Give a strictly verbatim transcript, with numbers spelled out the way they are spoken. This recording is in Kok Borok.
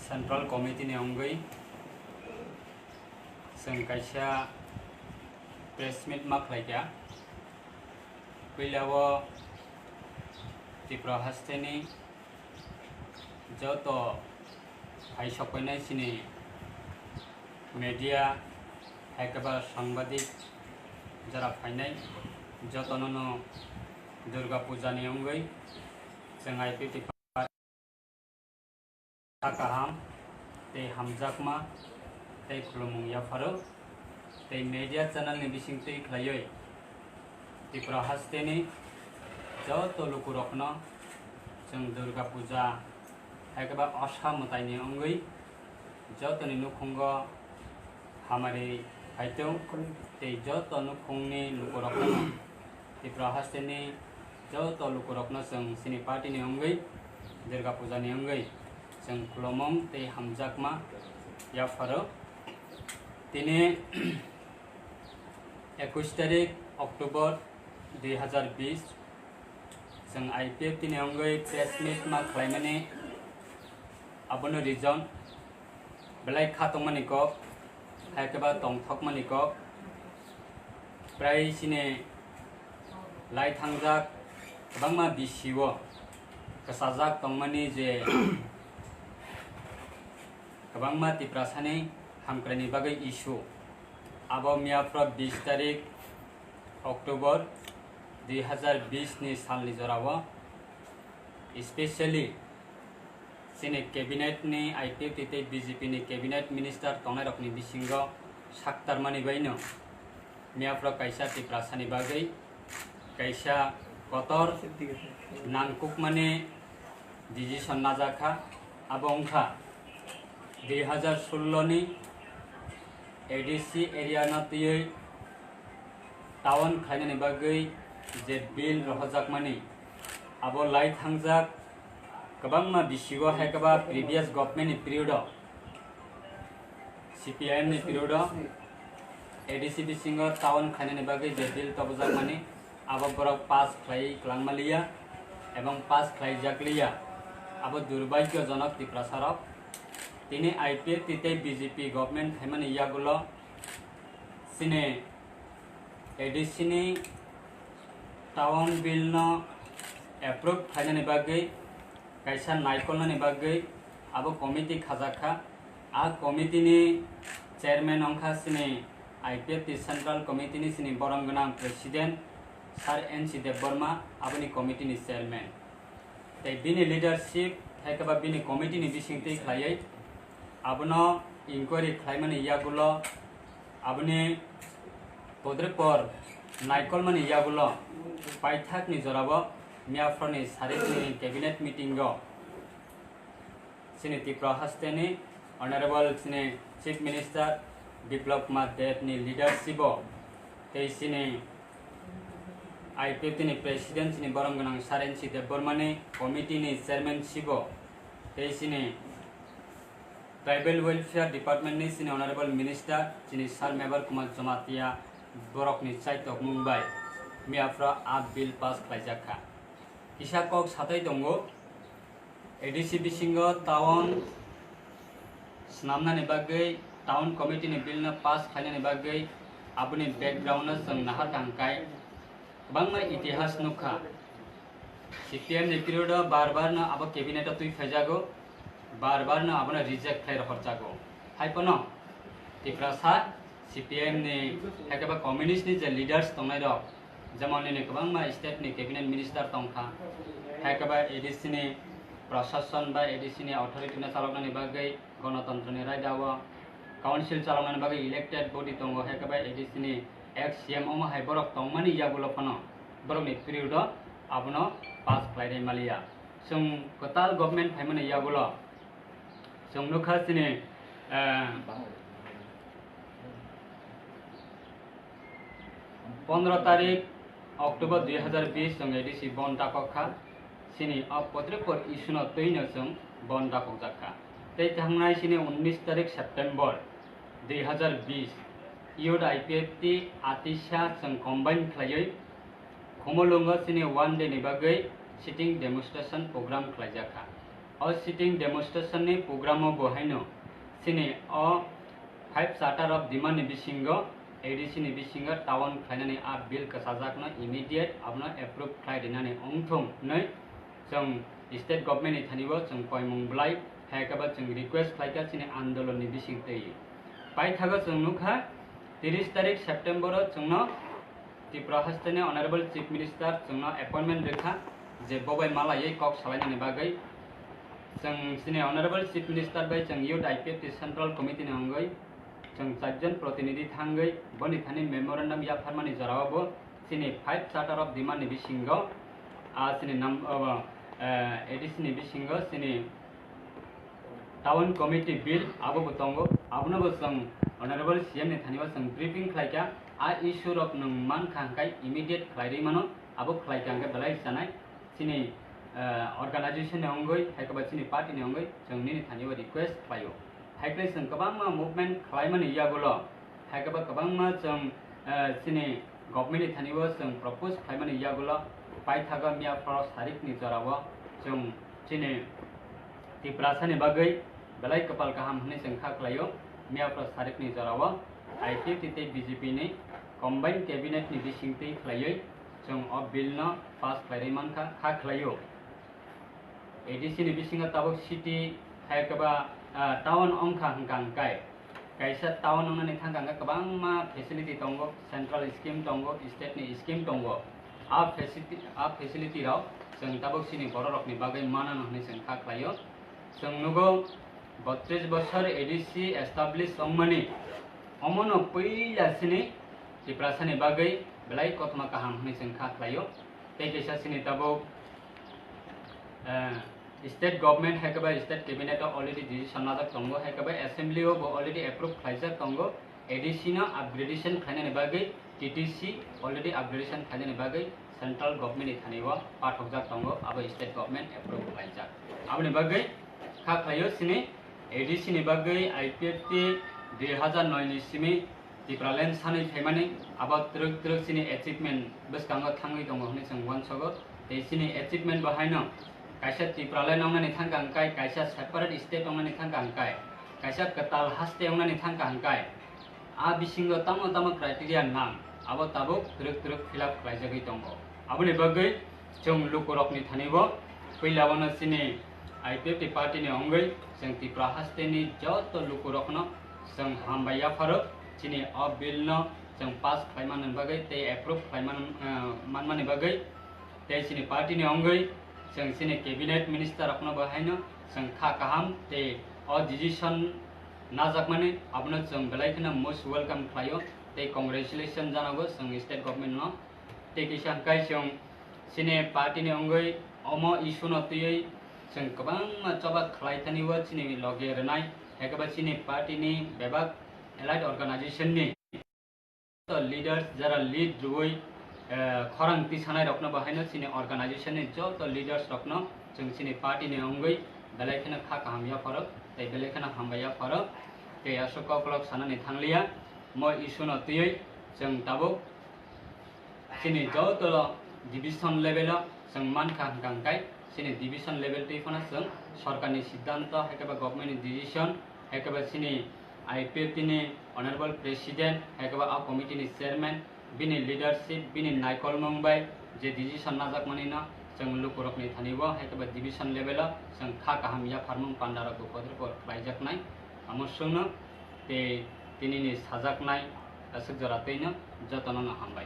Central Committee ni wngwi chwng kaisa press meet ma khlaikha. Puila o Tripura hasteni joto hai sokpainai chini media, hai khe ba sangbadik jara phainai, jotono no Durga Puja ni wngwi chwng I P F T kaham tei hamjakma tei khulumung yapharo tei media channel ni bisingtwi khlaiwi Tripura hasteni joto lukurokno chwng Durga Puja hai khe ba Osa mwtaini wngwi jotoni nukhungo hamari phaitong tei joto nukhungni lukurokno Tripura hasteni joto lukurokno chwng chini party ni wngwi Durga Puja ni wngwi chwng khulumung tei hamjakma yapharo. Tini ekush tarik October dui hazar bish chwng I P F T ni wngwi press meet ma khlaimani, abono reason belai kha tongmani kok, hai khe ba tongthokmani kok. Prai chini lai thangjak kwbangma bisi o kwchajak tongmani je kwbangma Tiprasani hamkraini bagwi issue. Abo miyaphro bish tarik October dui hazar bish ni salni jorao, specially chini cabinet ni I P F T tei B J P ni cabinet minister tongnairokni bisingo saktarmani baino miyaphro kaisa Tiprasani bagwi kaisa kotor nangkukmani decision najakha. Abo wngkha dui hazar sullo ni A D C area no twiwi town khlainani bagwi je bill rohorjakmani, abo lai thangjak kwbangma bisigo, hai khe ba previous government ni period o, C P I M ni period o A D C bisingo town khlainani bagwi je bill tobojakmani, abo borok pass khlaiwi kwlangma liya ebong pass khlaijak liya. Abo durbhagyojonok Tiprasarok. Tini I P F T tei B J P government phaimani yagulo chini A D C ni town bill no approve khlainani bagwi, kaisa naikolnani bagwi abo committee khajakha. A committee ni chairman wngkha chini I P F T Central Committee ni chini borom gwnang president Sir N C Debbarma, aboni committee ni chairman. Tei bini leadership hai khe ba bini committee ni bisingtwi khlaiwi abono inquiry khlaimani yagulo, aboni podrepor naikolmani yagulo paithakni jorao miyaphorni sarikni cabinet meeting o chini Tripura hasteni Honorable chini Chief Minister Biplab Kumar Deb ni leadership o tei chini I P F T ni president chini borom gwnang Sir N C Debbarma ni committee ni chairmanship o tei chini Tribal Welfare Department ni chini Honorable Minister chini Sir Mebar Kumar Jamatia borokni chaitokmung bai miyaphro a bill pass khlaijak kha. Kisa kok satai tongo, A D C bisingo town swnamnani bagwi, town committee ni bill no pass khlainani bagwi, aboni background no chwng nahar kha hwnkhe kwbangma itihas nukha. C P M ni period o bar bar no abo cabinet o twi phaijago, bar bar no abono reject khlai rohorjago. Hai phano Tiprasa C P M ni hai khe ba communist ni je leaders tongnai rok, jemon nini kwbangma state ni cabinet minister tongkha, hai khe ba A D C ni prashason ba A D C ni authority no chaloknani bagwi, gonotontro ni raida o council chaloknani bagwi elected body tongo, hai khe ba A D C ni ex C M omo hai borok tongmani yagulo phano borokni period o abono pass khlai rwi maliya. Chwng kwtal government phaimani yagulo chwng nukha chini, eh, pondro tarik October dui hazar bish chwng A D C bon dakok kha. Chini o podrepor issue no twi no chwng bon dakok jak kha. Tei thangnai chini unnish tarik September dui hazar bish youth I P F T atisa chwng combine khlaiwi Khumulwngo chini one day ni bagwi sitting demonstration program khlaijak kha. O sitting demonstration ni program o bo haino chini o five Charter of Demand ni bisingo A D C ni bisingo town khlainani a bill kwchajakno immediate abono approve khlai rinani wngthung hwnwi chwng state government ni thani o chwng koimung bwlai, hai khe bo chwng request khlai kha chini andolon ni bising twi. Paithago chwng nukha, tiris tarik September o chwngno Tripura haste ni Honorable Chief Minister chwngno appointment rwkha, je bobai malaiwi kok salainani bagwi. Chwng chini Honorable Chief Minister bai chwng Youth I P F T Central Committee ni wngwi chwng charjon protinidhi thangwi boni thani memorandum yapharmani jorao bo chini five Charter of Demand ni bisingo, a chini nam-, o, eh, A D C ni bisingo chini Town Committee Bill abo bo tongo, abono bo chwng Honorable C M ni thani o chwng briefing khlai kha, a issue rok nwng man kha hwnkhe immediate khlai rwi mano, abo khlai kha hwnkhe belai chanai chini, eh, organization ni wngwi, hai khe ba chini party ni wngwi chwng nini thani o request khlai o. Hai khe chwng kwbangma movement khlaimani yagulo, hai khe ba kwbangma chwng, eh, chini government ni thani o chwng propose khlaimani yagulo, paithago miya phoro sarik ni jora o chwng chini Tiprasa ni bagwi belai kwpal kaham hwnwi chwng kha khlai o. Miya phoro sarik ni jora o I P F T tei B J P ni combined cabinet ni bising twi khlaiwi chwng o bill no pass khlai rwi man kha, kha khlai o. A D C ni bisingo tabuk city hai khe ba, ah, town wng kha hwnkha hwnkhe, kaisa town wngnani thang kha hwnkhe kwbangma facility tongo, central scheme tongo, state ni scheme tongo. A facility, a facility rok chwng tabuk chini borok rokni bagwi manano hwnwi chwng kha khlai o. Chwng nugo botris bosor A D C establish wngmani, omono puila chini Tiprasa ni bagwi belai kothoma kaham hwnwi chwng kha khlai o. Tei kaisa chini tabuk, eh, state government hai khe ba state cabinet o already decision najak tongo, hai khe ba assembly o bo already approve khlaijak tongo, A D C no upgradation khlainani bagwi T T C already upgradation khlainani bagwi central government ni thani o pathokjak tongo, abo state government approve khlaijak. Aboni bagwi kha khlai o chini A D C ni bagwi I P F T dui hazar noi ni simi Tipraland sanwi phaimani, abo twrwk twrwk chini achievement bwskango thangwi tongo hwnwi chwng uansogo. Tei chini achievement bo haino kaisa Tipraland wngnani thang kha hwnkhe, kaisa separate state wngnani thang kha hwnkhe, kaisa kwtal haste wngnani thang kha hwnkhe, a bisingo tamo tamo criteria nang, abo tabuk twrwk twrwk fill up khlaijagwi tongo. Aboni bagwi chwng lukurokni thani bo puila bono chini I P F T party ni wngwi chwng Tripura haste ni joto lukurokno chwng hambai yapharo, chini o bill no chwng pass khlai manani bagwi tei approve khlai man-, eh, manmani bagwi. Tei chini party ni wngwi chwng chini cabinet minister rokno bo haino chwng kha kaham tei o decision najakmani abono chwng belai kheno most welcome khlaio tei congratulation janago chwng state government no. Tei kisa hwnkhe chwng chini party ni wngwi omo issue no twiwi chwng kwbangma choba khlai thani o chini loge rwnai, hai khe ba chini party ni bebak allied organization ni joto leaders jara lead rwui, eh, khorang tisanai rokno bo haino chini organization ni joto leaders rokno chwng chini party ni wngwi belai kheno kha kaham yapharo tei belai kheno hambai yapharo. Tei aswk koklok sanani thangliya, mo issue no twiwi chwng tabuk chini joto division level o chwng mankha hwnkha hwnkhe chini division level twi phano chwng sorkar ni siddhanto hai khe ba government ni decision hai khe ba chini I P F T ni honorable president hai khe ba a committee ni chairman bini leadership bini naikolmung bai je decision najakmani no chwng lukurokni thani o hai khe ba division level o chwng kha kaham yapharmung panda rok bo kotor kor khlaijaknai amo chwngno tei tinini sajaknai aswk jora twino jotono no hambai.